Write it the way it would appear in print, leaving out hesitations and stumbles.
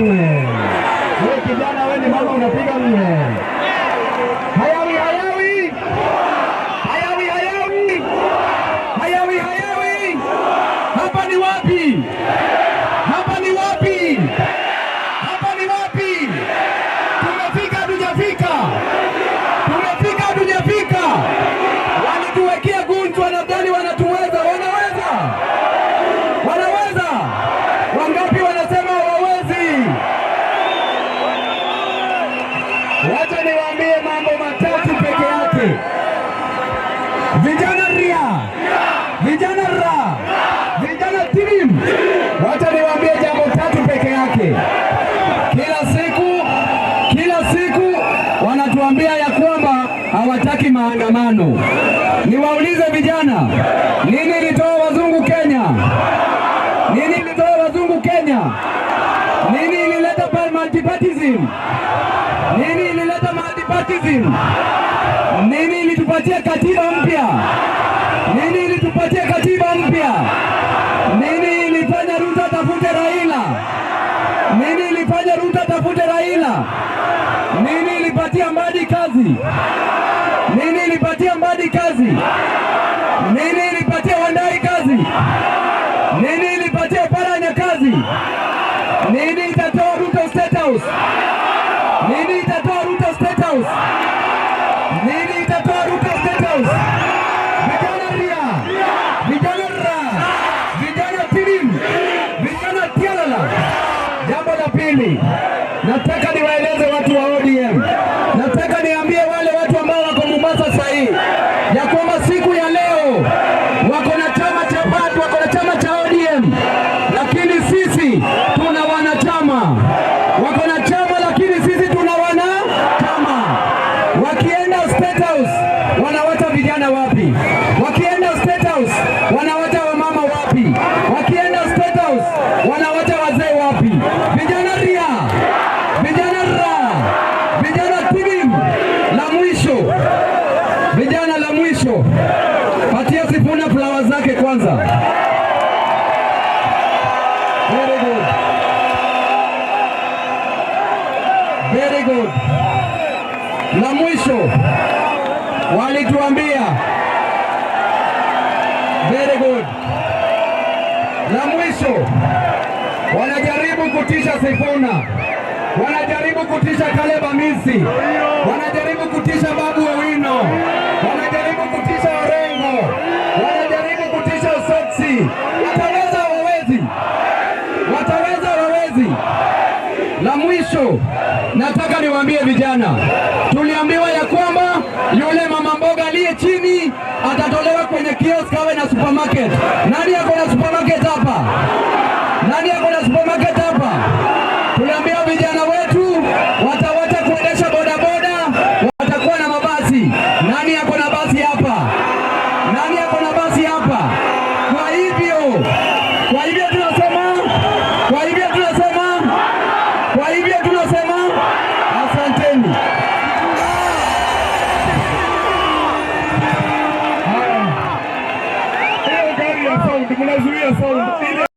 Nne. Wewe kijana, wewe ni mama unapiga nne. Hayawi hayawi. Hayawi hayawi. Hayawi hayawi. Hapa ni wapi? Hapa ni wapi? Hapa ni wapi? Tumefika hatujafika? Tumefika hatujafika? Walituwekea gunjwa, nadhani wanatuweza. Wanaweza? Wanaweza? Wangapi wanasema hawawezi? Wacha niwaambie mambo matatu peke yake. Vijana ria, vijana ra, vijana tirim. Wacha niwaambie jambo tatu peke yake. Kila siku wanatuambia ya kwamba hawataki maandamano. Niwaulize vijana, nini ilitoa wazungu Kenya? Nini ilitoa wazungu Kenya? Nini ilileta multipartyism? Nini ilileta multipartyism? Nini ilitupatia katiba mpya? Nini ilitupatia katiba mpya? Nini ilifanya Ruto atafute Raila? Nini ilifanya Ruto atafute Raila? Nini ilipatia Mbadi kazi? Nini ilipatia Mbadi kazi? Nini ilipatia Wandayi kazi? Nini ilipatia Oparanya kazi? Nini itatoa Ruto State House? Nini itatoa Ruto State House? Nini itatoa Ruto State House? Vijana ria, vijana ra, vijana tirim, vijana tialala. Jambo la pili, nataka niwaeleze watu wa ODM, nataka niambie wale watu ambao wako Mombasa sasa hii ya kwamba siku ya leo wako na chama cha watu, wako na chama cha ODM, lakini sisi tuna wanachama. Wako na chama lakini sisi tuna wanachama. Wakienda State House wanawacha vijana wapi? Wakienda State House wanawacha wamama wapi? Wakienda State House wanawacha wazee wapi? Vijana ria, vijana ra, vijana tirim. La mwisho, vijana, la mwisho, patia Sifuna flower zake kwanza. Very good. Very good. La mwisho walituambia, very good. La mwisho wanajaribu kutisha Sifuna, wanajaribu kutisha Caleb Amisi, wanajaribu kutisha Babu Owino, wanajaribu kutisha Orengo, wanajaribu kutisha Osotsi. Wataweza? Hawawezi? Wataweza? Hawawezi? La mwisho nataka niwaambie vijana, tuliambiwa ya kwamba yule mama mboga aliye chini atatolewa kwenye kiosk awe na supermarket. Nani ako na supermarket hapa? Nani ako na supermarket hapa? Tuliambia vijana wetu watawacha kuendesha bodaboda, watakuwa na mabasi. Nani ako na basi hapa? Nani ako na basi hapa? Kwa hivyo tunasema, kwa hivyo tunasema, kwa hivyo tunasema asanteni. Haya, hiyo gari ya sound mnazuia.